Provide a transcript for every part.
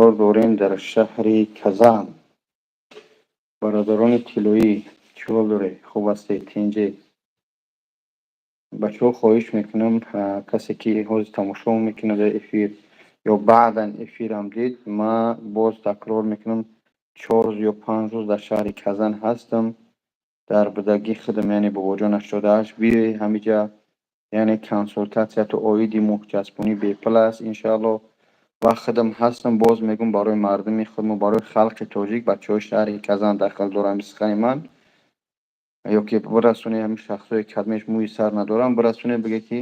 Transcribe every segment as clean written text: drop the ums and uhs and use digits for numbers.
Қарор дорем дар шаҳри Казан. Бародарони тиллоӣ, чӣ ҳол доред? Хуб ҳастед? Тинҷед? Бачаҳо, хоҳиш мекунам, касе ки ҳозир тамошо мекунад дар эфир ё баъдан эфирам дид, ман боз такрор мекунам, 4 рӯз ё 5 рӯз дар шаҳри Казан ҳастам, дар будагии худам, яъне Бобоҷон 88. Биёед ҳамиҷа, яъне консултатсияту оиди мӯҳчаспонӣ бепул аст, иншаалло. Ва худам ҳастам, боз мегӯм, барои мардуми худмо, барои халқи тоҷик, бачаҳои шаҳри Казан дахл дорам сухани ман, ё ки бирасонед ҳамин шахсое ки кадмеш мӯи сар надорам, бирасонед, бигӯед, ки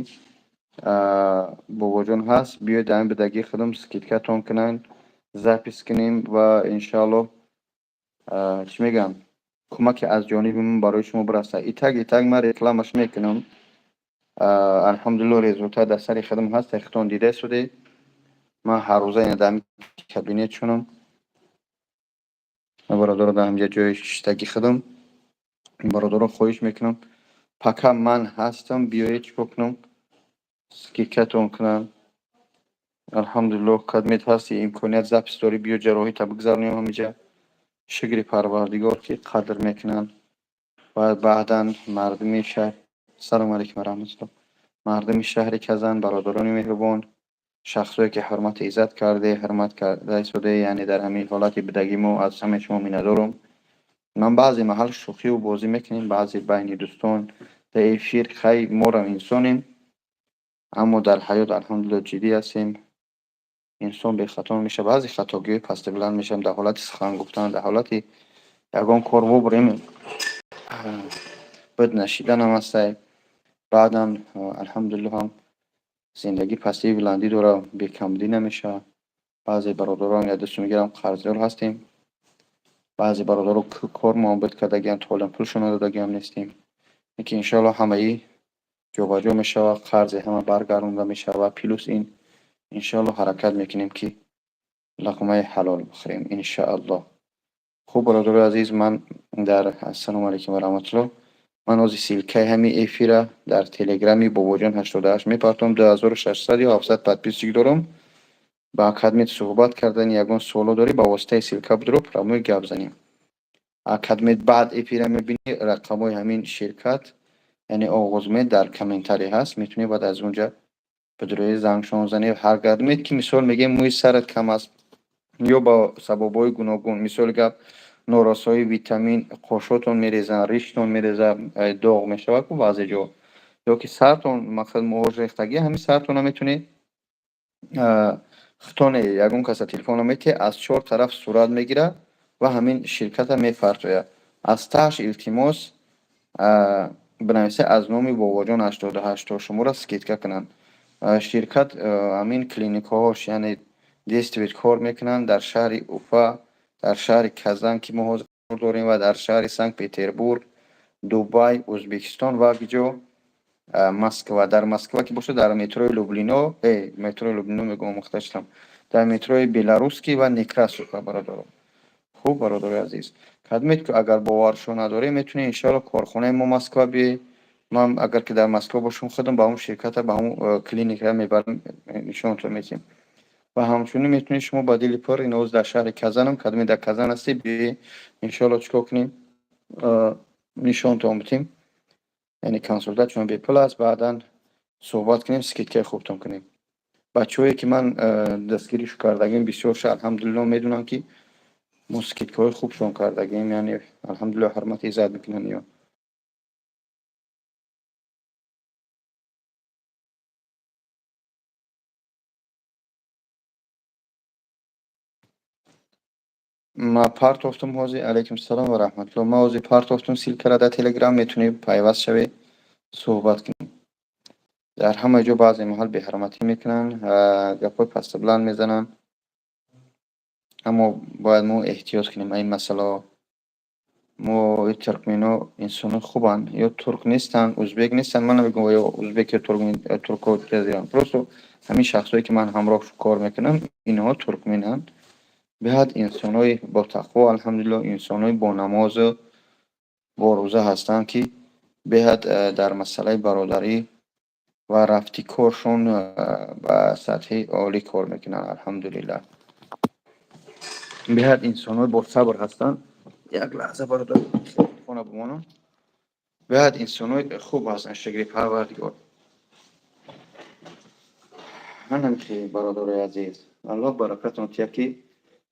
Бобоҷон ҳаст, биёед дар ҳамин будагии худам, скидкатон кунанд, запись кунем ва иншаалло, чӣ мегӯям, кӯмаке аз ҷониби ман барои шумо бирасад. Итак, ман рекламаш мекунам. Алҳамдулилло, результат дар сари худам ҳаст, худтон дида истодед. Ман ҳаррӯза ина дар ҳамин кабинет шунам, бародаро, дар ҳаминҷа ҷои шиштагӣ худам. Бародаро, хоҳиш мекунам, пока ман ҳастам, биёед, чӣ кор кунам, скидкатон кунам. Алҳамдулилло, кадмет ҳасти, имконият, запись дорӣ, биё, ҷарроҳита бигзаронем ҳаминҷа. Шукри Парвардигор, ки қадр мекунанд. Ва баъдан мардуми шаҳр, салому алайкум ва раҳматулло, мардуми шаҳри Казан, бародарони меҳрубон, шахсое ки ҳурмату иззат карде, ҳурмат карда истоде, яъне дар ҳамин ҳолати будагӣ мо аз ҳамаи шумо миннатдорум. Ман баъзе маҳал шӯхию бозӣ мекунем, баъзе байни дӯстон дар эфир. Хай, морам инсонем, аммо дар ҳаёт, алҳамдулилло, ҷиддӣ ҳастем. Инсон бехато мешавад, баъзе хатогиҳои пасту баланд мешавам дар ҳолати сухан гуфтан, дар ҳолати ягон кор вобурем, буд нашиданам ҳастай. Баъдан, алҳамдулилло, ҳам зиндагӣ пастию баландӣ дорад, бекамбудӣ намешавад. Баъзе бародарон я дӯсту мегирам, қарздор ҳастем, баъзе бародаро кор муомилат кардагиам, то ҳолам пулшон надодагиам нестем. Лекин иншоалло, ҳамаи ҷобаҷо мешавад, қарзи ҳама баргардонда мешавад. Плюс ин, иншоалло, ҳаракат мекунем, ки луқмаи ҳалол бихӯрем, иншоалло. Хуб, бародарои азиз, ман дар, ассалому алайкум ва раҳматулло, ман ҳозир ссылкаи ҳамин эфира дар телеграми Бобоҷон 88 мепартом. 2600 ё 700 подписчик дорам. Ба кадмет суҳбат кардани ягон суоло дорӣ, ба воситаи ссылка бидро, прямой гап занем. Кадмет баъд эфира мебинӣ, рақамҳои ҳамин ширкат, яъне Оғозмед, дар комментарий ҳаст, метавонӣ баъд аз онҷа бидрои, зангшон занӣ. Ҳар кадмет ки, мисол мегӯем, мӯи сарат кам аст ё ба сабабҳои гуногун, мисоли гап, норасоии витамин, қошотон мерезанд, риштон мерезад, доғ мешавад ку баъзе ҷо, ё ки сартон, мақсад, мӯҳош рехтагӣ, ҳамин сартона метавонед худтоне ягон каса телефонро метиҳед, аз чор тараф сурат мегирад ва ҳамин ширката мефартояд. Аз таҳаш, илтимос, бинависед аз номи Бобоҷон 88, то шуморо скидка кунанд. Ширкат ҳамин клиникаҳош, яъне действует, кор мекунанд дар шаҳри Уфа, дар шаҳри Казан, ки мо ҳозир дорем, ва дар шаҳри Санкт Петербург, Дубай, Ӯзбекистон ва ҷо Москва. Дар Москва ки бошад, дар метрои Люблино, метрои Люблино мегӯям, омӯхта шудам, дар метрои Белорусский ва Некрасовка, бародаро. Хуб, бародари азиз, кадмет ки агар боваршо надорем, метавонед, иншоалло, корхонаи мо Москва биёед. Ман агар ки дар Москва бошам, худам ба ҳамон ширката, ба ҳамон клиника мебарам, нишонтон медиҳем. Ва ҳамчунин метавонед шумо ба дили пур, ин ҳозир дар шаҳри Казанам, кадме дар Казан ҳастед, биёед, иншоалло, чӣ кор кунем, нишонтон бидиҳем, яъне консултатсияшон бепул аст. Баъдан суҳбат кунем, скидкаи хубтон кунем. Бачаҳое ки ман дастгиришу кардагим бисёрша, алҳамдулилло, медонам, ки мо скидкаҳои хубшон кардагим, яъне, алҳамдулилло, ҳурмати иззат мекунанд ё. Ма партофтум ҳозир. Алайкум салом ва раҳматулло. Ма ҳозир партофтум ссылкара дар Телеграм, метавонед пайваст шавед, суҳбат кунем. Дар ҳама ҷо баъзе маҳал беҳурматӣ мекунанд, гапҳои пасту баланд мезананд, аммо бояд мо эҳтиёт кунем ин масъалаҳо. Мо туркмено инсони хубанд ё турк нестанд, узбек нестанд. Ман намегӯям, ё узбек ё туркҳо ҷазиранд, просто ҳамин шахсҳое ки ман ҳамроҳ кор мекунам, инҳо туркменанд. Беҳад инсонҳои ботақво, алҳамдулилло, инсонҳои бонамозу борӯза ҳастанд, ки беҳад дар масъалаи бародарӣ ва рафти коршон ба сатҳи олӣ кор мекунанд, алҳамдулиллаҳ. Беҳад инсонҳои босабр ҳастанд. Як лаҳза, бародар, хона бимонам. Беҳад инсонҳои хуб ҳастанд, шукри Парвардигор. Манам ки, бародарои азиз, Аллоҳ баракатон тия, ки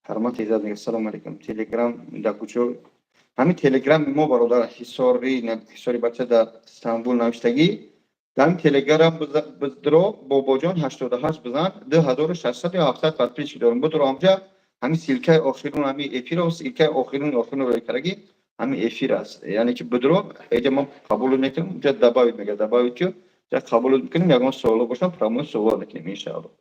ҳурмати иззат мега. Салому алейкум. Телеграм дар куҷо? Ҳамин телеграми мо, бародар, Ҳисори, Ҳисори бача дар Стамбул навиштагӣ. Дар ҳамин телеграм бидро, Бобоҷон 88 бизан, 2600 ё 700 подписчик дорам. Бидро ҳамҷа, ҳамин ссылкаи охирун, ҳамин эфиро, ссылкаи охирун охирун рӯй кардаги ҳамин эфир аст. Яъне ки бидро, эҷа мо қабул мекунем, ҷа добавить мега, добавить ки ҷа қабул мекунем, ягон суоло бошам, прямой суол мекунем, иншаалло.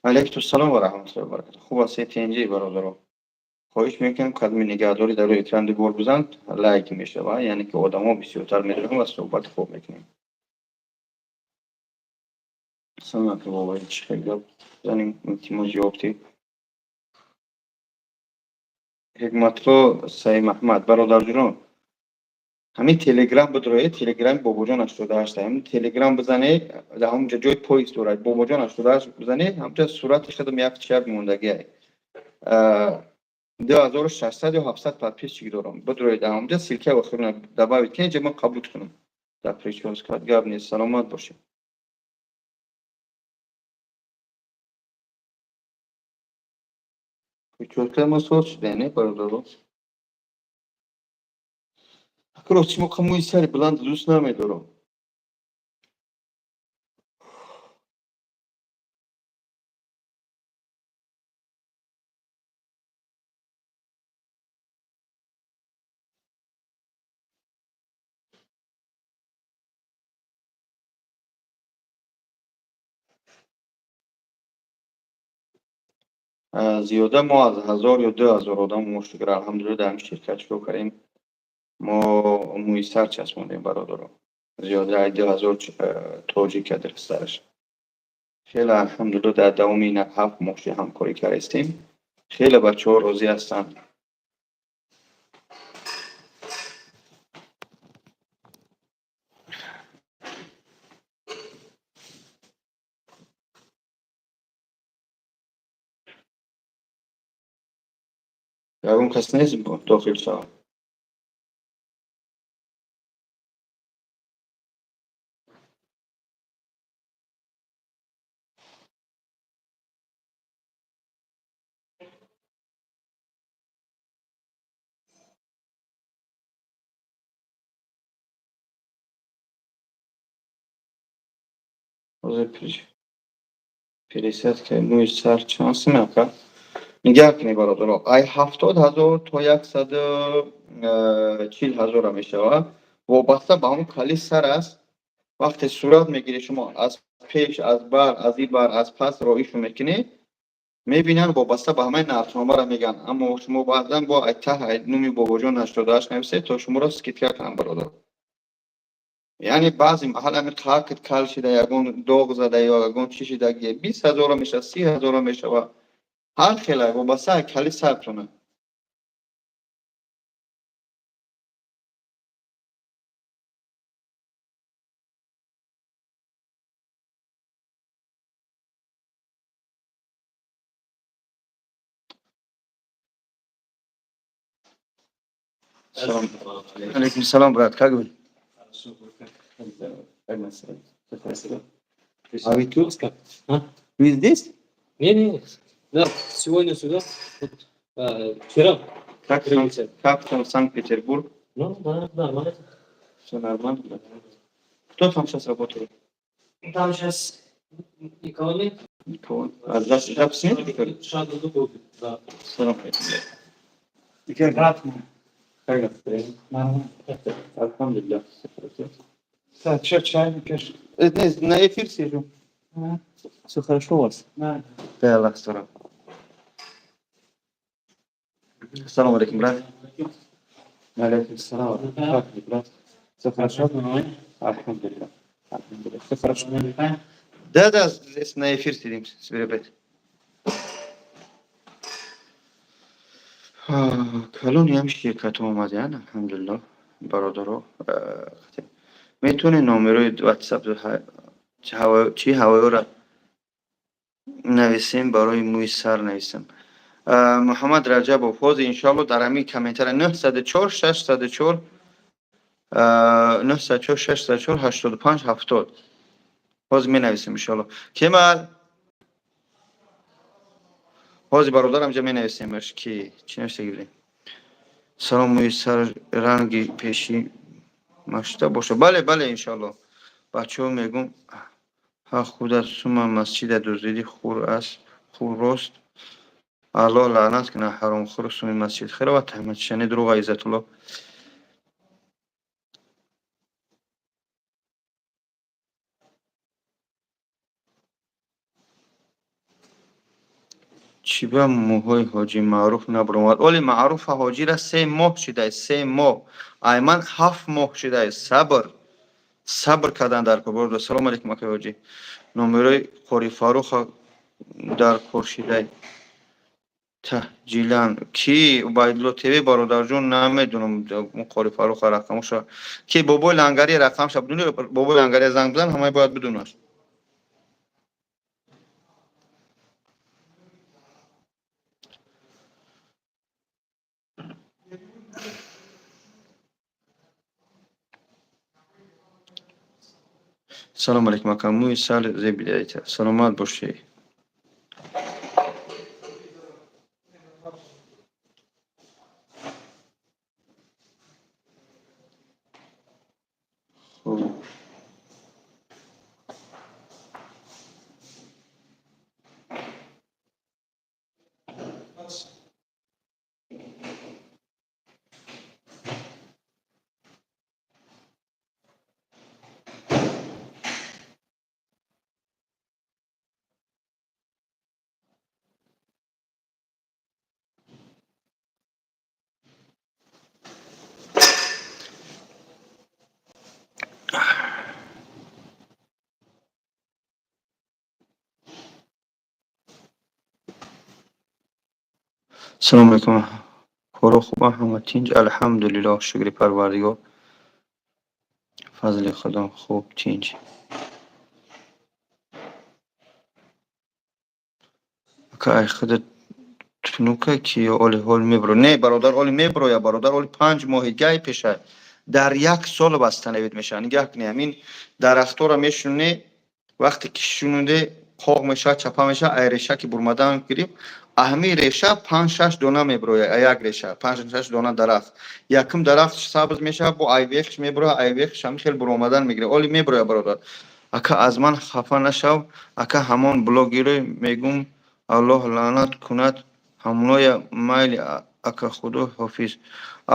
Алайкум салом ва раҳматуллоҳи ва баракатуҳ. Хуб ҳастед, тинҷӣ, бародаро? Хоҳиш мекунем, қадми нигаҳдорӣ дар рӯи экран дубор бизан, лайк мешава, яъне ки одамо бисёртар медонанд ва суҳбати хуб мекунем. Салом ака, бобои, чӣ хел гап занем? Илтимос, ҷавоб диҳ. Ҳикматулло Саимаҳмад, бародарҷунон, ҳамин телеграм бидроед, телеграми Бобоҷон 88, ҳамин телеграм бизанед, дар ҳамонҷа ҷои поиск дорад, Бобоҷон 88 бизанед, ҳамҷа сурати худам як чиак мондагиай. 2600 ё 700 подписчик дорам. Бидроед дар ҳамонҷа, ссылкаи охирона добавить кунед, ҷа ман қабул кунам. Дар прическа гап нест, саломат бошед. Прическа ма соз шуда, не, бародаро? Рости, мо мӯи сари баланд дӯст намедорам. Зиёда мо аз 1000 ё 2000 одам мо, шукр алҳамдулилла, дар ҳамин ширкат чикор кардем, мо мӯи сар часпондем, бародаро. Зиёда аз 2000 тоҷик дар сараш. Хеле алҳамдулилла, дар давоми ин 7 моҳ ки ҳамкорӣ кардастем, хеле бачаҳо розӣ ҳастанд. Ягон кас нест дохил шавад? Ҳозир пересадка мӯи сар чанд сум, ака? Нигаҳ кунед, бародаро, ай 70 000 то 140 000-а мешавад, вобаста ба ҳамон кали сар аст. Вақте сурат мегиред, шумо аз пеш, аз бар, аз и бар, аз пас роишо мекунед, мебинанд, вобаста ба ҳамаи нархномаро мегӯянд. Аммо шумо баъзан бо ай таҳ ай нуми Бобоҷон 88 нависед, то шуморо скидка кунанд, бародар. Яъне баъзе маҳал ҳамин қакт кал шида, ягон доғ зада ё ягон чӣ шида, 20 000-а мешавад, 30 000-а мешавад, ҳар хела вобаста ай кали сартона. Салом алейкум, салом, брат, как вы? А вы тут? А? Вы здесь? Не, не, да, сегодня сюда, вот, вчера Как там, прилетел. как там Санкт-Петербург? Ну, да, нормально. Все нормально? Да? Кто там сейчас работает? Там сейчас никого нет. Никого. А запись нет? Что ли? Шаду будет, да. Салам алейкум. Брат, Как настроение? Нормально. Алхамдулилlah. Так, что, чай не пьешь? Не, на эфир сижу. А, Все хорошо у вас? Да. Да, Аллах здоров. Ассалому алейкум, брат. Алейкум салам. Как ты, брат? Все хорошо? Алҳамдулиллаҳ. Алҳамдулиллаҳ. Все хорошо. Да, здесь на эфир сидим с ребят. Калони ҳам ширкат омадиян, алҳамдулиллоҳ, бародаро. Метавонед номерои ватсап чи ҳавоёра нависем, барои мӯи сар нависем. Муҳаммад Раҷабов, ҳозир, иншоалло, дар ҳамин комментария 904 604 904 604 85 70 ҳозир менависем, иншоалло. Кемал, ҳозир, бародарам, ҷа менависемаш, ки чӣ нависта будем. Салом, мӯи сар ранги пеши машта боша. Бале, бале, иншоалло. Бачаҳо, мегум, ҳа, худат сума масҷида дуздидӣ, хур аст, хур рост. Аллоҳ лаънат кунад ҳаромхӯру суми масҷид хело ва таҳматшани дурӯға. Иззатулло, чӣ ба мӯҳои ҳоҷи Маъруф набаромад? Оли Маъруфа ҳоҷира 3 моҳ шидай, 3 моҳ. Айман 7 моҳ шидай. Сабр, сабр кардан дар кор. Салому алейкум, акай ҳоҷӣ. Номерои Қори Фаруха дар кор шидай таҳҷилан. Ки Убайдулло ТВ, бародарҷон, намедонам Қори Фаруха рақамоша. Ки Бобои Лангари рақамша бидуни, Бобои Лангари занг бизан, ҳамаи бояд бидунад. Салому алейкум, ака, мӯи сар зебидаед, саломат бошед. Хуб. Салому алейкум, коро хуба, ҳама тинҷ? Алҳамдулиллоҳ, шукри Парвардигор, фазли Худо, хуб, тинҷ. Ака, ай худат тунука ки ё оли ҳол мебро? Не, бародар, оли меброя, бародар, оли 5 моҳи гай пеша дар як сол восстановить мешавад. Нигаҳ кунед, ҳамин дарахтора мешуне, вақте ки шунуде, қоқ мешавад, чапа мешавад. Ай реша ки бурмадан гирифт, ҳамин реша панҷ шаш дона меброяд. Як реша панҷ шаш дона дарахт. Якум дарахт сабз мешавад, бо айвехш меброяд, айвехш ҳамин хел буромадан мегирад. Оли меброяд, бародар. Ака, аз ман хафа нашав, ака. Ҳамон блогеро мегум, Аллоҳ лаънат кунад ҳамоноя. Майли, ака, Худо ҳофиз.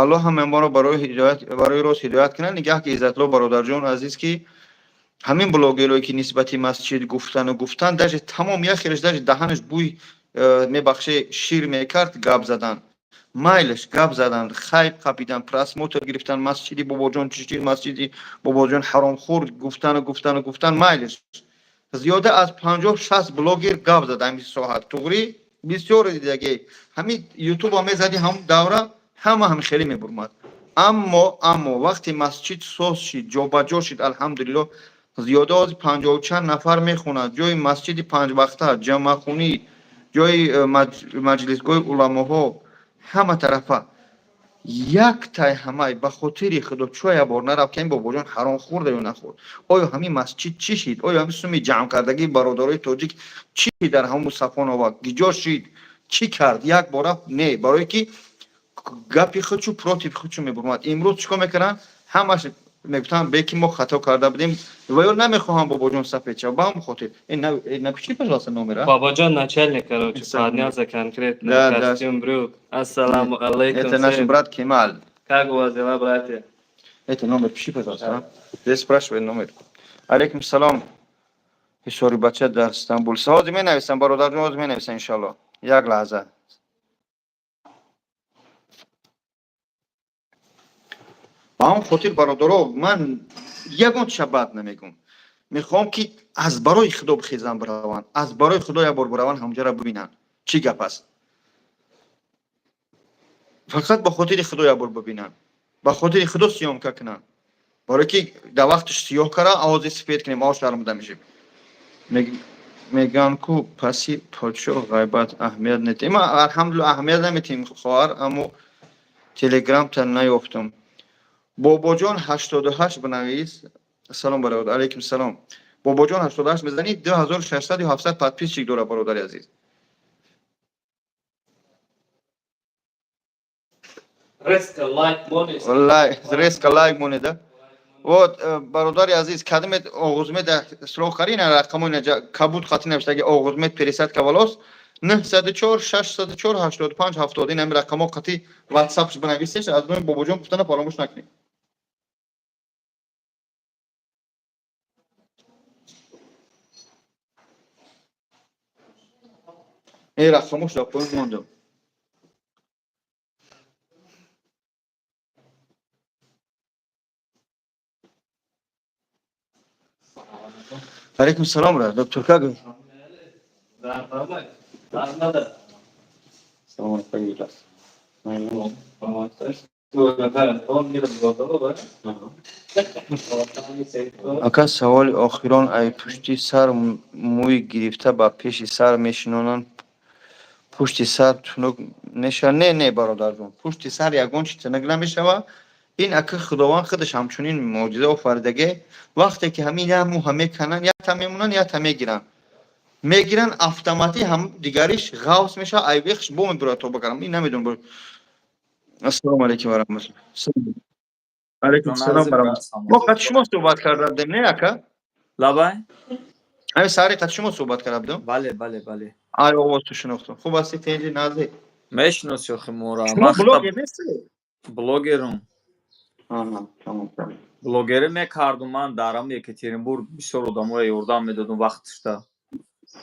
Аллоҳ ҳама моро барои ҳидоят, барои рост ҳидоят кунад. Нигаҳ ки, Иззатло, бародарҷон азиз, ки ҳамин блогерое ки нисбати масҷид гуфтану гуфтан, даже тамом як хелеш даже даҳанаш бӯй мебахше, шир мекард, гап задан майлаш, гап задан, хайп қапидан, просмотр гирифтан, масҷиди Бобоҷон чӣ, масҷиди Бобоҷон ҳаромхӯр гуфтану гуфтану гуфтан майлаш. Зиёда аз 50-60 блогер гап зад ҳамин соҳат. Туғрӣ, бисёре дидаги, ҳамин ютуба мезади, ҳамун давра ҳама ҳам хеле мебурмад. Аммо вақте масҷид соз шид, ҷобаҷо шид, алҳамдулиллоҳ, зиёда аз панҷоҳу чанд нафар мехонад. Ҷои масҷиди панҷвақта, ҷамъахунӣ, ҷои маҷлисгоҳи уламоҳо, ҳама тарафа як тай ҳамай ба хотири Худо чӯ як бор нарафт, ки ин Бобоҷон ҳаром хӯрда ё нахӯрд? Оё ҳамин масҷид чӣ шид? Оё ҳамин суми ҷамъкардагии бародарои тоҷик чӣ дар ҳамун Сафонова гиҷо шид, чӣ кард? Як бор рафт? Не, барое ки гапи худшу против худшу мебурмад. Имрӯз чӣ кор мекунанд? Ҳамаш мегуфтанд, беки мо хато карда будем ва ё намехоҳам Бобоҷон сафед шавад. Ба ҳамон хотир напиши, пожалуйста, номера. Бабаджан начальник, короче, поднялся конкретно. Да, да. Костюм брюк. Ассаламу алейкум. Это наш всем. брат Кемал. Как у вас дела, братья? Это номер пиши, пожалуйста. А? Здесь спрашивай номер. Алейкум салом. Ҳисори бача дар Стамбул. Ҳозир менависам, бародарҷон, ҳозир менависам, иншалло. Як лаҳза. Ба ҳамон хотир, бародаро, ман ягон чиша бад намегӯм. Мехоҳам, ки аз барои Худо бихезанд, бираванд, аз барои Худо як бор бираванд, ҳамҷара бибинанд, чӣ гап аст. Фақат ба хотири Худо як бор бибинанд, ба хотири Худо съёмка кунанд, барое ки дар вақташ сиёҳ кара, овози сифед кунем, оҳ, шармда мешем. Мегӯянд ку паси подшоҳ ғайбат аҳамият нетем. Ма, алҳамдулилла, аҳамият наметем, хоҳар, аммо телеграмта наёфтам. Бобоҷон 88 бинавис. Салом, бародар. Алейкум салом. Бобоҷон 88 мезанӣ, 2600 ё 700 подписчик дора, бародари азиз. Резко лайк монед. Лайк, резко лайк монеда. Вот, бародари азиз, кадимет оғузмед срох кари, ина рақамо, ина кабуд хати навиштаги, оғузмед пересадка волос, 904 604 85 70. Ин ҳами рақамо қати ватсапш бинависеш, аз номи Бобоҷон гуфтана фаромӯш накунед. Ин рақамош дар поён мондам. Алейкум салом, ра доктор, как вы? Нормально. Надо. Салом алейкум. Он не Ака, саволи охирон: ай пушти сар мӯй гирифта ба пеши сар мешинонанд, пушти сар тунук мешавад? Не, не, бародарҷон, пушти сар ягон чи тунук намешавад. Ин ака Худованд худаш ҳамчунин мӯъҷиза офаридаге. Вақте ки ҳамин як мӯҳа мекананд, якта мемонанд, якта мегиранд, мегиранд, автоматӣ ҳам дигариш ғавс мешавад, айбехш бо мебурад. То бакарам, ин намедонам. Ассалому алайкум ва раҳматуллоҳ. Алайкум салом ва раҳматуллоҳ. Мо қад шумо суҳбат карда будем, не, ака? Лабай. Ҳамин саҳари қад шумо суҳбат карда будем. Бале, бале, бале. Ай овозту шинохтам. Хуб ҳастӣ, тенҷи, наздик? Мешиноси охи мора? Шумо блогер нестед? Блогерум. Тамом. Блогерӣ мекардум ман дар ҳам Екатеринбург, бисёр одамоя ёрдам медодум. Вақтишта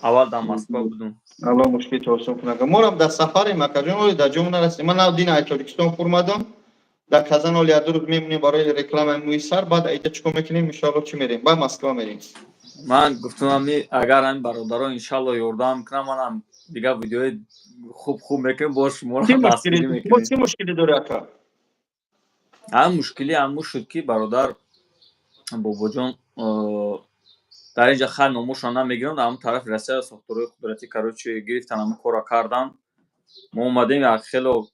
аввал дар Москва будум. Алло мушкилито осон кунад. Морам дар сафарем, акаҷон, оли дар ҷом нарасем. Ман нав дина ай Тоҷикистон фурмадам. Дар Казан оли як 2 рӯз мемонем барои рекламаи мӯи сар, баъд айда чӣ кор мекунем, иншоалло, чӣ мерем, баъд Москва мерем. Ман гуфтам, ами агар ҳамин бародаро иншалло ёрдам кунам, манам дигар видеои хуб хуб мекунем, боз шуморо дастгирӣ мекунем. Чӣ мушкилӣ дори, ака? Ҳам мушкилӣ ҳамун шуд, ки бародар Бобоҷон, дар инҷа хай номошон намегирам, дар ҳамун тарафи Россия сохторҳои қудратӣ, короче, гирифтан, ҳамун корро кардан. Мо омадем, як хело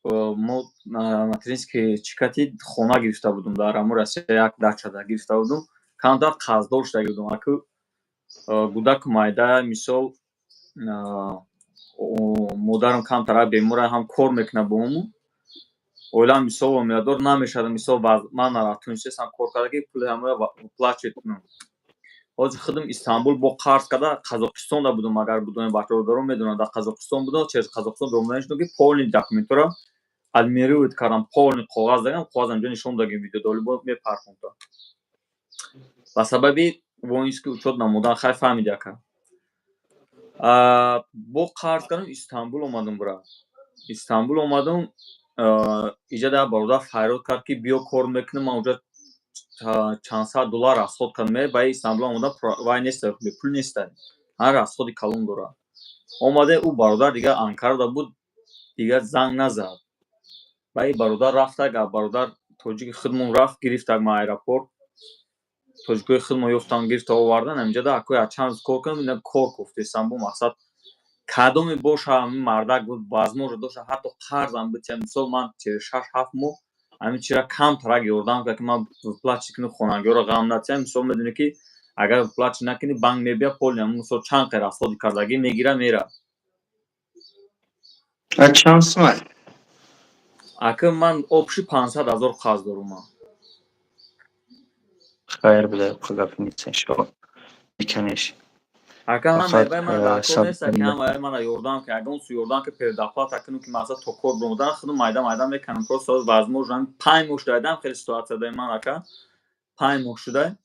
мо материнский чикати хона гирифта будум дар ҳамун Россия, як дачада гирифта будум, камтар қарздор шуда будум. Аку гудаку майда, мисол, модарам камтарак бемора, ҳам кор мекунад бо ому оилам, мисол, омиядор намешавад. Мисол, ман наратунистам кор карда, ки пули ҳамоя выплачивать кунам. Ҳозир худам Истанбул бо қарз карда Қазоқистонда будум. Агар будони бародарон медонанд, дар Қазоқистон будам, через Қазоқистон биромадан шудам, ки полный документора адмировать кардам, полный коғаз дагам, коғаз ҳамҷо нишон дагим, видеодоли бо мепархонда. Ба сабаби воинский учёт намудан, хай, фаҳмиди, ака. Бо қарз кардам, Истанбул омадам, бира Истанбул омадам. Иҷа да бародар фарёд кард, ки биё, кор мекунам. Ман уҷа чанд сад доллар расход кардам. Ба Истанбул омадам, вай неста, бепул неста, ҳар расходи калон дорад. Омаде, ӯ бародар дигар Анкарада буд, дигар занг назад. Ба и бародар рафтак, бародар тоҷики худмон рафт, гирифтак ма аэропорт, тоҷикои худмон ёфтан, гирифта овардан. Ҳаминҷа да акои чанд рӯз кор кардам, ина кор кофтесам. Бо мақсад кадоме боша, ҳамин мардак возможно дошта, ҳатто қарзам битиям. Мисол, ман через 6-7 моҳ ҳамин чира камтарак ёрдам кард, ки ман выплачивать кунам, хонагиҳоро ғам натиҳам. Мисол, медонӣ, ки агар выплачивать накунӣ, банк мебия, поли, мисол, чанд қай расходи кардагӣ мегира, мера. Чанд сумай? Ака, ман общий 500 000 қарз дорум ман. Хайр буда, гапи нест, иншоалло, меканеш. Ака, ҳамаи ман дар кор неста, ки ҳамаи мана ёрдам, ки ягон су ёрдам, ки предоплата кунам, ки мақсад то кор бромадан худам майда майда мекунам. Просто возможно 5 моҳ шуда, хеле ситуация даи ман, ака, 5 моҳ шуда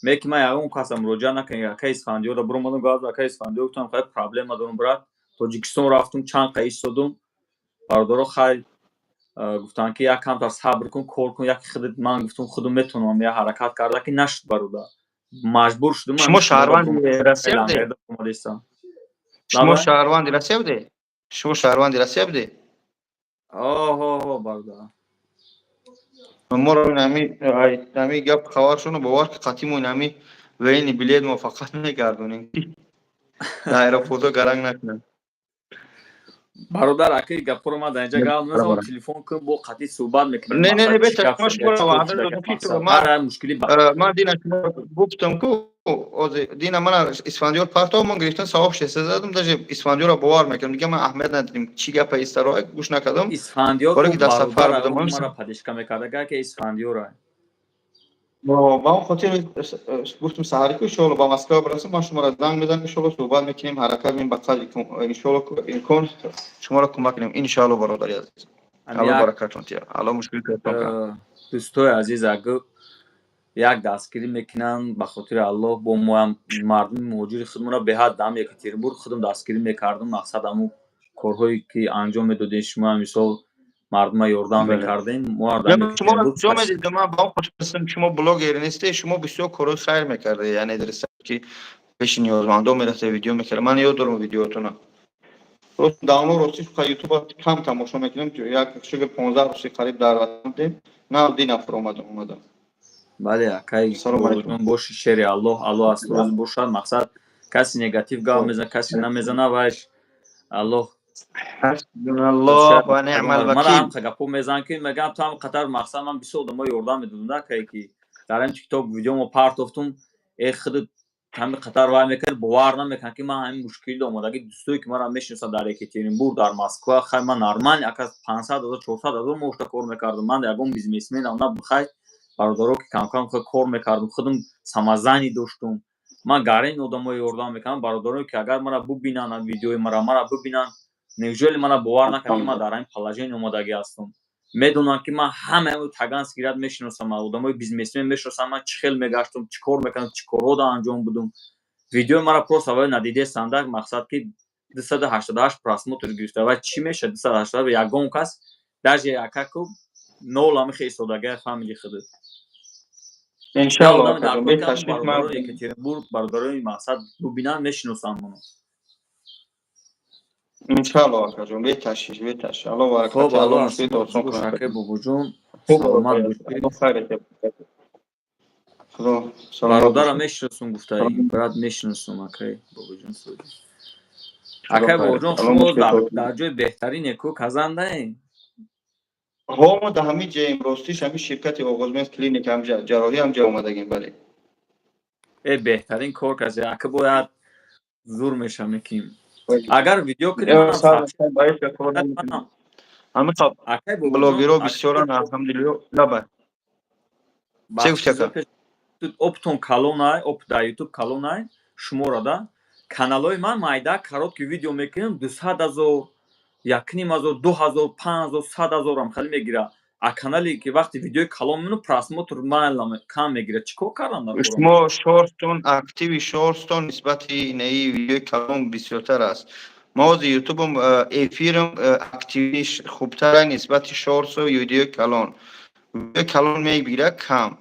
меки ман ягон каса муроҷиат накунам. Ака Исфандиёра биромадам, газ ака Исфандиё гуфтам, хай, проблема дорум, брат. Тоҷикистон рафтум, чанд қа истодум, бародаро, хай. Гуфтанд, ки як камтар сабр кун, кор кун, як худат. Ман гуфтам, худам метавонам, як ҳаракат карда, ки нашуд, бародар, маҷбур шудум. Шумо шаҳрванди Россия будед? Шумо шаҳрванди Россия будед? Шумо шаҳрванди Россия будед? Оҳо, бародар. Моро ҳами гап хабар шуну бовар ки қатиму ҳами военный билет мо фақат мегардонем, ки дар аэропорто гаранг накунанд. Бародар, акаи, гапҳоро ман дар инҷа гап назанам, телефон кун, бо қатъӣ суҳбат мекунем. Не, не, не, бетар, шумо ваъда додам, ки ман дина гуфтам ку дина мана Исфандиёр партов, ман гирифтан савоб шеста задам, даже Исфандиёрро бовар мекардам, дига ман аҳамият надидим, чӣ гапа истаро гӯш накардам. Исфандиёр ки дар сафар будам. Мара поддержка мекард, ки Исфандиёра. Ба он хотир гуфтам, саҳари ку иншоалло ба Москва бирасам, ман шуморо занг мезанам, иншоалло суҳбат мекунем, ҳаракат мекунем, ба қадри иншоалло имкон шуморо кӯмак кунем, иншоалло. Бародари азиз, Алло баракатон тия, Алло мушкилитон кунад. Дӯстои азиз, агар як дастгирӣ мекунанд, ба хотири Аллоҳ, бо моам мардуми муҳоҷири худмонро беҳад дам Екатеринбург худам дастгирӣ мекардам. Мақсад, ҳамун корҳое ки анҷом медодем, шумо мисол мардума ёрдам мекардем. Шумо куҷо медидам? Ман ба он хотир, шумо блогер нестед, шумо бисёр корҳои хайр мекардед, яъне ки пеши ниёзмандо мерафта, видео мекард. Ман ёд дорам видеотона. Давно, рости, Ютуба кам тамошо мекунам, як шугр 15 рӯзи қариб дар ватан будем, на ди нафар омадам. Бале, акай боши, шери Аллоҳ, Аллоҳ аз ту розӣ бошад. Мақсад, каси негатив гап мезана, каси намезана, вайш Аллоҳ. Ҳасбуналлоҳ ва неъмал Мара вакил. Ҳам гапо мезанам, ки мегам, ту ҳам қатар. Мақсад, ман бисёр одамо ёрдам медодам, да кае ки дар ҳамин ТикТок видеомо партофтум, э худ ҳами қатар вай мекард, бовар намекунад, ки ман ҳамин мушкил омадаги. Дӯстое ки мара мешиносанд дар Екатеринбург, дар Москва, хай, ман нормал ака 500 000, 400 000 моҳта кор мекардам. Ман ягон бизнесменам на, хай, бародаро, ки камкам кор мекардам, худам самозанятый доштум. Ман гарин одамои ёрдам мекардам. Бародарое ки агар мара бубинанд, видеои мара бубинанд, неужели мара бовар накард, ки ман дар ҳамин положение омадагӣ ҳастам? Медонанд, ки ман ҳама Таганский ряд мешиносам, одамои бизнесмен мешиносам, ман чӣ хел мегаштам, чӣ кор мекардам, чӣ корҳо анҷом будум. Видеои мара просто вай надидестанда. Мақсад, ки 288 просмотр гирифта, вай чӣ мешавад? 288 ягон кас даже акаку нол ҳами истодагия, фаҳмиди худат. Иншалло. Екатеринбург бародарои, мақсад, бубинанд, мешиносанд моно. Иншалло, акаҷон, беташвиш, беташвиш. Алло баракат, Алло мушкилит осон кунад. Акай Бобоҷон, саломат бошед. Худо. Бародарам мешиносум, гуфтаи брат, мешиносум, акай Бобоҷон. Акай Бобоҷон, шумо дар ҷои беҳтарине ку казандаем. Ҳо, мо дар ҳамин ҷоем, ростиш, ҳамин ширкати Оғозмед клиника, ҳам ҷарроҳӣ ҳам ҷо омадагем, бале. Э, беҳтарин кор касе, ака, бояд зур мешам ки агар видео кунем. Блогерҳо бисёран, алҳамдулилло, лаба чӣ гуфти, ака? Оптон калонай, оп дар Ютуб калонай шуморо да каналҳои ман майда, короткий видео мекунем, 200 000, 1,5 ҳазор, 2000, 5000, 100 000-ам хеле мегира. А канале ки вақти видеои калон мену просмотр кам мегира, чӣ кор кардам дар? Шумо шортстон, активи шортстон нисбати инаи видеои калон бисёртар аст. Ма ҳозир Ютубам эфирам активиш хубтара нисбати шортсу видеои калон. Видеои калон мегира кам.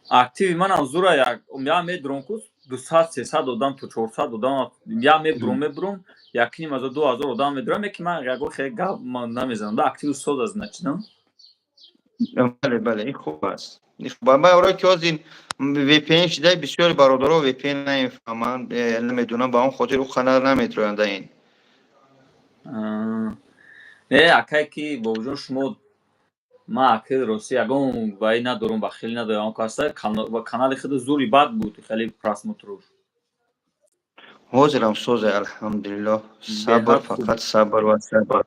Активи манам зура, як я медурам ку 200, 300 одам то 400 одам, я мебурам, 1,5 ҳазор, 2000 одам медурам, яки ман ягон хеле гап намезанам да, активи соз аст, значит. Бале, бале, ин хуб аст. Ба орое ки ҳозир VPN шида, бисёри бародаро VPN намефаҳманд, намедонанд, ба он хотир ӯ ханар наметроянд ин. Э, акай, ки Бобоҷон, шумо ман аки рости ягон ваи надорум, бахилӣ надорам, он каса канали худ зури бад буд, хеле просмотруш. Ҳозирам созе, алҳамдулиллоҳ, сабр, фақат сабр ва сабр.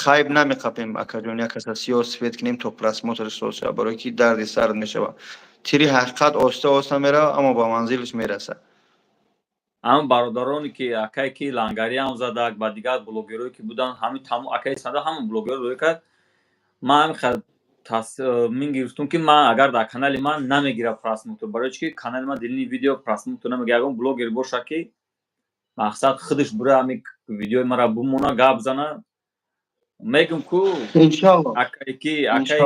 Хайб намеқапем, акаҷон, як каса сиёҳ сифед кунем то просмотр соз шавад, барое ки дарди сард мешавад. Тири ҳақиқат оҳиста оҳиста меравад, аммо ба манзилаш мерасад. Ҳамн бародароне ки акае ки лангариам задак ба дигар блогерое ки буданд, ҳамин тамом акаи сада, ҳама блогер рӯй кард. Ман ҳамин мин гирифтум, ки ман агар дар канали ман намегирад просмотр, барои чи ки канали ман длинный видео просмотр намегирад. Ягон блогер бошад, ки мақсад худаш бура, ҳамин видеои мара бумона, гап зана. Мегум ку Иншалло. Акайки акай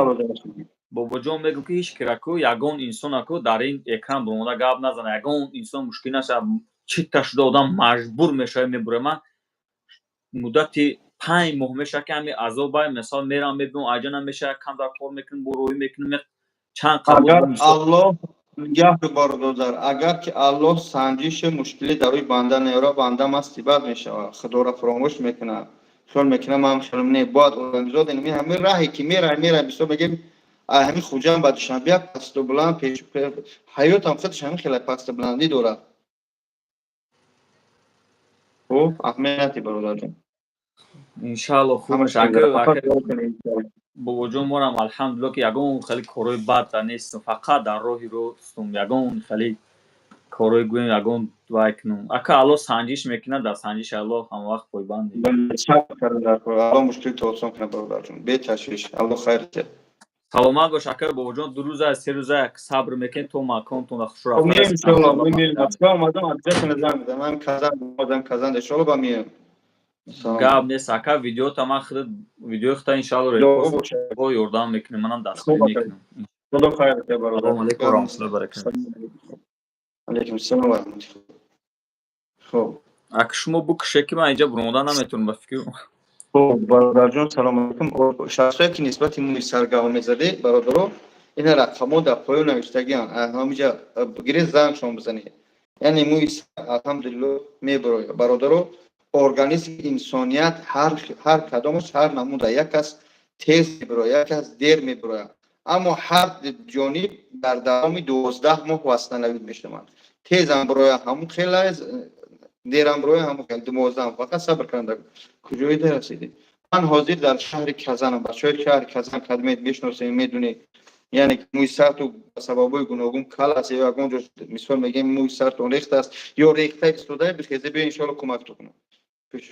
Бобоҷон, мегум ки ҳеҷ кираку ягон инсонаку дар ин экран буромада гап назана, ягон инсон мушкил наша. Чита шуда одам маҷбур мешава, мебура. Ман муддати 5 моҳ мешава, ки ҳами азобай, мисол, мерам, мебинам, аҷа намеша, камтар кор мекунем, бо роҳӣ мекунем, чанд қабул. Аллоҳ нигаҳ бародар, агар ки Аллоҳ санҷиши мушкилӣ дар рӯи банда неёра, банда масти бад мешавад, худоро фаромӯш мекунад, хиёл мекунад ман хелм не. Бояд одамизод ин ҳамин раҳе ки мера, мера, мисол мегем, ҳамин Хуҷанд ба Душанбе пасту буланд, пеш ҳаётам худаш ҳамин хеле пасту буландӣ дорад. Хуб, аҳамияти, бародарҷон. Иншаалло, хуб мешавад, бобоҷон. Морам, алҳамдулилло, ки ягон хеле корҳои бад нестам, фақат дар роҳи ростум. Ягон хеле корҳои, гӯем, ягон вай кунум. Ака, Аллоҳ санҷиш мекунад, дар санҷиши Аллоҳ ҳамавақт пойбанд. Аллоҳ мушкилито осон кунад, бародарҷон, беташвиш, Аллоҳ хайр диҳад. Саломат бош, ака бобоҷон. 2 рӯза, 3 рӯза сабр мекунед, то маконтон хуш. Омадам, обязательно занг мезанам. Ман Казан омадам, Казан, иншоалло, ба меоям. Гап нест, ака. Видеота ман худ, видеои хута, иншаалло, репост бо ёрдам мекунем, манам дастгирӣ мекунам. Худо хайр диҳад, бародар. Салому алейкум ва раҳматуллоҳи баракатуҳ. Алейкум ассалом ва раҳматуллоҳ. Хуб. Ака, шумо букше, ки ман инҷа буромада наметавонам, ба фикр. Хуб, бародарҷон, салому алейкум. Шахсое ки нисбати мӯи саргава мезадед, бародаро, ина рақамҳо дар поён навиштагианд, ҳамиҷа бигиред, зангшон бизанед. Яъне мӯи сар, алҳамдулилло, мебарояд, бародаро. Организми инсоният ҳар кадомаш ҳар намуда: як кас тез мебирояд, як кас дер мебирояд, аммо ҳар ҷониб дар давоми 12 моҳ восстановить мешаванд. Тезам бирояд, ҳамун хела, дерам бирояд, ҳамун хел, 12. Фақат сабр кунанд. Куҷоида расидед? Ман ҳозир дар шаҳри Казанам. Бачаҳои шаҳри Казан кадмед мешиносем, медунед. Яъне мӯи сарту ба сабабҳои гуногун кал аст ё ягон ҷо, мисол мегем, мӯи сартон рехта аст ё рехта истода, бихезе, биё, иншоалло, кӯмактон кунам. Пеш.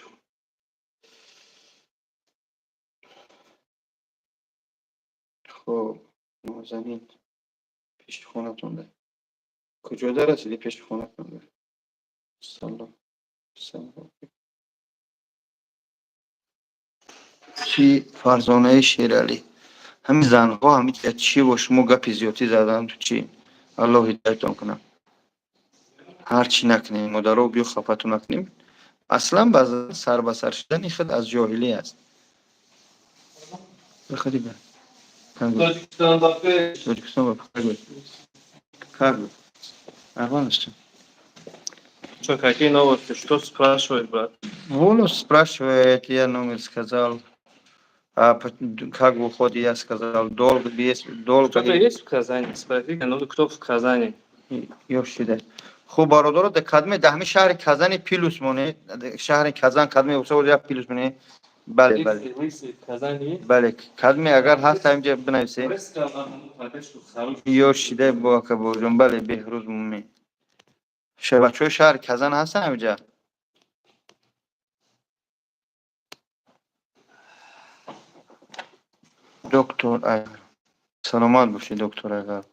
Хуб, нозанин, пеши хонатонда куҷода расидӣ? Пеши хонатонда. Салом, салом. Чӣ, Фарзонаи Шералӣ, ҳамин занҳо ҳамин чӣ бо шумо гапи зиёдтӣ задан? Ту чӣ? Аллоҳ ҳидоятон кунад. Ҳар чӣ накунем, модаро, биё, хафатон накунем. Аслан ба сар ба сар шудани худ аз ҷоҳилӣ аст. Выходи, ба. Тоҷикистон ба пеш! Тоҷикистон ба пеш! Как вы? Нормально всё? Что, какие новости? Что спрашивает, брат? Волос спрашивает, я номер сказал. А как в уходе, я сказал, долго, без, долго. Кто-то есть в Казани? Спроси, ну кто в Казани? Ёшида. Хуб, бародаро, да кадме да ҳамин шаҳри Казани плюс моне, шаҳри Казан кадме усо як плюс моне. Бале, бале. Лысый в Казани есть? Бале, кадме агар ҳаст, ҳаминҷа бинависед. Ёшида бо ака бобоҷон, бале, Беҳрӯз Мумин. Бачаҳои шаҳри Казан ҳастан ҳаминҷа? Доктор Агар. Саломат бошед, доктор Агар.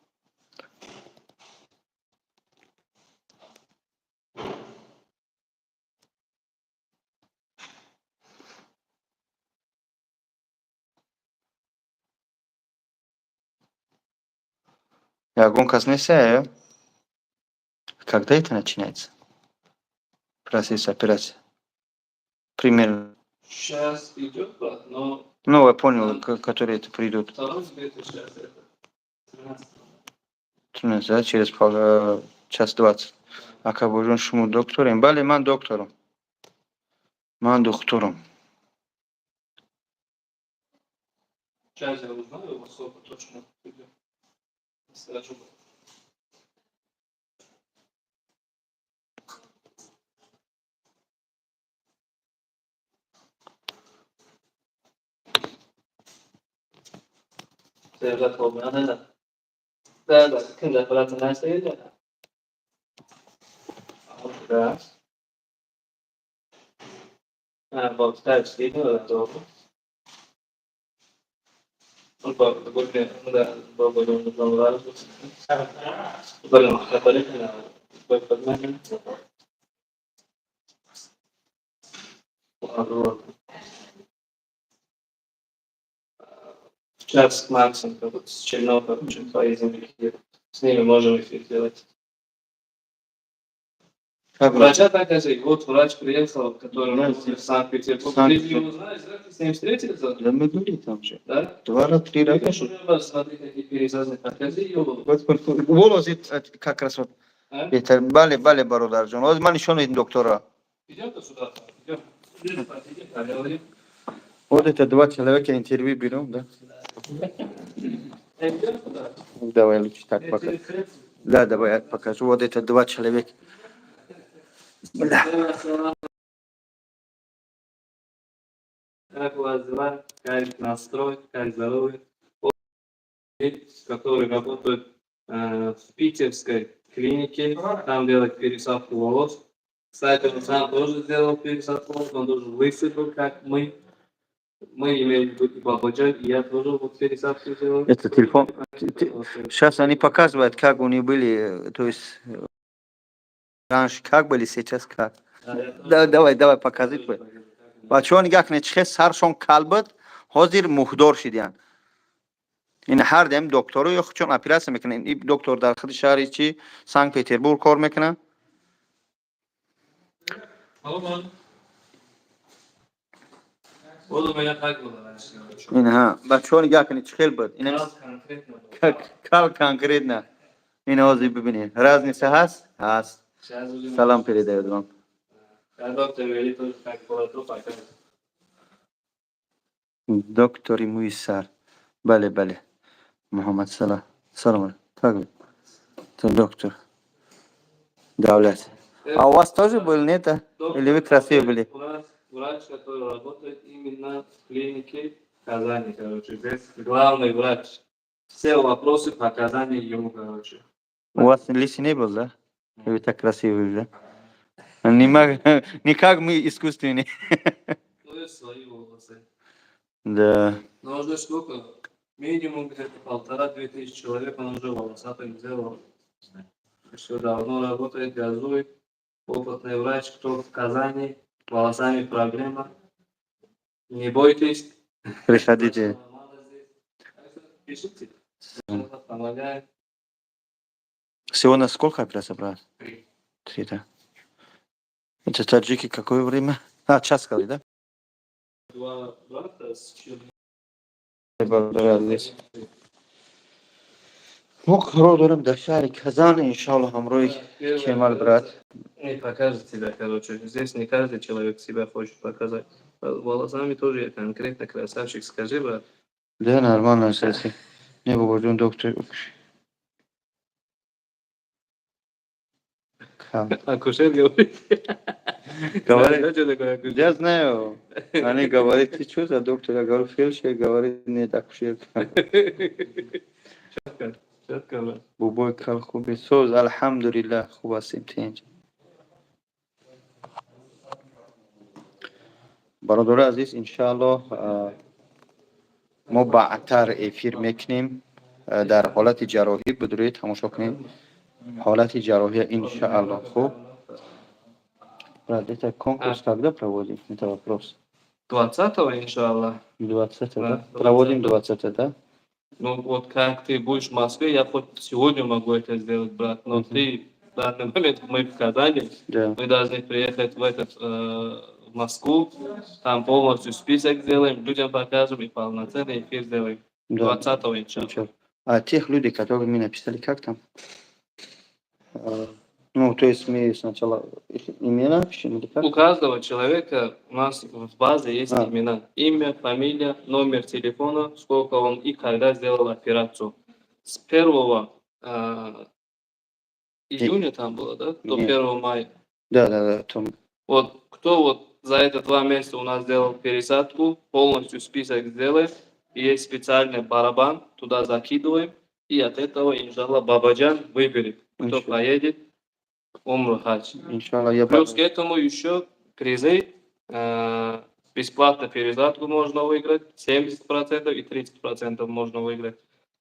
Ягон кас нест? Когда это начинается? Процесс операции. Примерно. Сейчас идет, брат, но Ну, я понял, которые это придут. Второй где-то сейчас это. 13. 13, да, через час 20. Ака божон, шумо докторем? Бале, ман докторам. Ман докторам. Сейчас я узнаю, во сколько точно придет. Скажу. Devlet olmayan neden? Devlet kim devletin neyse Да. А, вот, да, doğru. Сейчас с Максом, вот, с Чернов, короче, твои земляки. С ними можем эфир делать. Как Врача так и вот врач приехал, который Да, работает в Санкт-Петербурге. Санкт- Ты его знаешь, да? Ты с ним встретился? Да, мы были там же. Да? Два раза, три раза. Видишь, уже смотри, какие пересадки. Покажи его. Вот, вот, вот, волосы как раз вот. А? Беҳтар. Бале, бале, бародарҷон. Ҳозир ман нишон медиҳам доктора. Идем-то сюда. Идем. Идем, идем, поговорим. Вот это два человека интервью берем, да? Идем сюда. Давай лучше так Я пока. тебе встретил. Да, давай я покажу. Вот это два человека. Бля. Как у вас дела? Как настрой? Как здоровье? Вот, который работает в питерской клинике, там делает пересадку волос. Кстати, он сам тоже сделал пересадку волос, он тоже лысый был, как мы. Мы имели в виду и Бабаджан, и я тоже вот пересадку сделал. Это телефон. Сейчас они показывают, как они были, то есть раньше как были, сейчас как. Да, я тоже. Да, давай, давай, покажи. Бачаҳо, нигоҳ кунед, чӣ хел саршон кал буд, ҳозир муҳдор шидиянд. Ин ҳар дам докторо ё чун оператсия мекунанд. Ин доктор дар худи шаҳри чи Санкт Петербург кор мекунад. Вот. Вот у меня так было раньше, короче. Ин ҳа, бачаҳо, нигоҳ кунед, чӣ хел буд. Ин Кал конкретно был. Кал конкретно. Ин ҳозир бибинед, разница ҳаст, ҳаст. Сейчас уже. Салам передает вам. Я доктор Вели тоже как было, то показывает. Доктори мӯи сар, бале, бале, Муҳаммад Салам, салом алейкум. Так, то доктор Давлат, а у вас тоже был, нет, а? Доктор Или вы красивые были? У нас врач, который работает именно в клинике Казани, короче. Здесь главный врач. Все вопросы по Казани ему, короче. У вас лысый не был, да? Вы так красивые, да? Не мог, никак мы искусственные. Ну и свои волосы. Да. Но уже сколько? Минимум где-то 1,5-2 тысячи человек он уже волосатым сделал. Все давно работает, газует. Опытный врач, кто в Казани, волосами проблема. Не бойтесь. Приходите. Мало здесь. Так что пишите. Помогает. Сегодня сколько операций брать? Три. Три, да. Это таджики какое время? А, час сказали, да? Два брата с Чернигова. Здесь. Мо қарор дорем дар шаҳри Казан, иншалло, ҳамроҳи Кемал брат. Не покажет себя, короче. Здесь не каждый человек себя хочет показать. Волосами тоже я конкретно красавчик. Скажи, брат. Да, нормально, кстати. Не, бобоҷон, доктор. Кам. Акушер говорит. Говорит. Знаешь, что такое акушер? Я знаю. Они говорят: «Ты что за доктор?» Я говорю: «Фельдшер». Говорит: «Нет, акушер». Четко, четко, брат. Бобой кал хуби соз, алҳамдулиллах, хуб ҳастем, тинҷ. Бародари азиз, иншааллоҳ, мо баъдтар эфир мекунем дар ҳолати ҷарроҳӣ. Бидуред, тамошо кунем ҳолати ҷарроҳия, иншааллоҳ. Хуб, брат, это конкурс когда проводим? Это вопрос. 20-го, иншаллах. 20, да? Да, Проводим 20-го. 20, да? Ну вот как ты будешь в Москве, я хоть сегодня могу это сделать, брат. Но Мгм. ты в данный момент, мы в Казани, Да. мы должны приехать в Москву, там полностью список сделаем, людям покажем и полноценный эфир сделаем. Да. 20-го, иншаллах. Иншаллах. А тех людей, которые мы написали, как там? Ну, то есть мы сначала их имена пишем или как? У каждого человека у нас в базе есть А. имена. Имя, фамилия, номер телефона, сколько он и когда сделал операцию. С 1 июня там было, да? До Нет. 1 мая. Да, там. Вот кто вот за это 2 месяца у нас сделал пересадку, полностью список сделаем. И есть специальный барабан, туда закидываем. И от этого, иншаллах, Бабаджан выберет, кто Иншаллах. поедет умру хадж. Иншаллах, я Плюс к этому еще призы, бесплатно пересадку можно выиграть, 70% и 30% можно выиграть.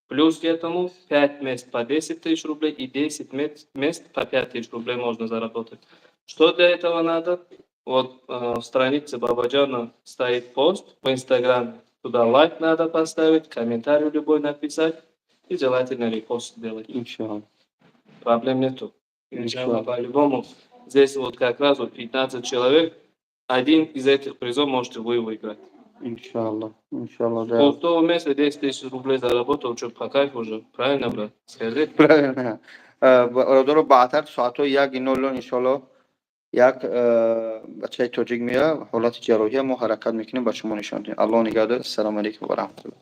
Плюс к этому 5 мест по 10 тысяч рублей и 10 мест по 5 тысяч рублей можно заработать. Что для этого надо? Вот в странице Бабаджана стоит пост в Инстаграме. Туда лайк надо поставить, комментарий любой написать и желательно репост сделать. Иншоалло. Проблем нету. Иншаллах, по-любому. Здесь вот как раз вот 15 человек, один из этих призов можете вы выиграть. Иншоалло, иншоалло, да. Пустого места 10 тысяч рублей заработал, что, по кайфу уже. Правильно, брат? Скажи. Правильно. Бародаро, баъдтар соатҳои 1:00, иншоалло, як бачаи тоҷик меояд, ҳолати ҷарроҳия мо ҳаракат мекунем, ба шумо нишон диҳем. Аллоҳ нигаҳдор. Ассалому алайкум ва раҳматуллоҳ.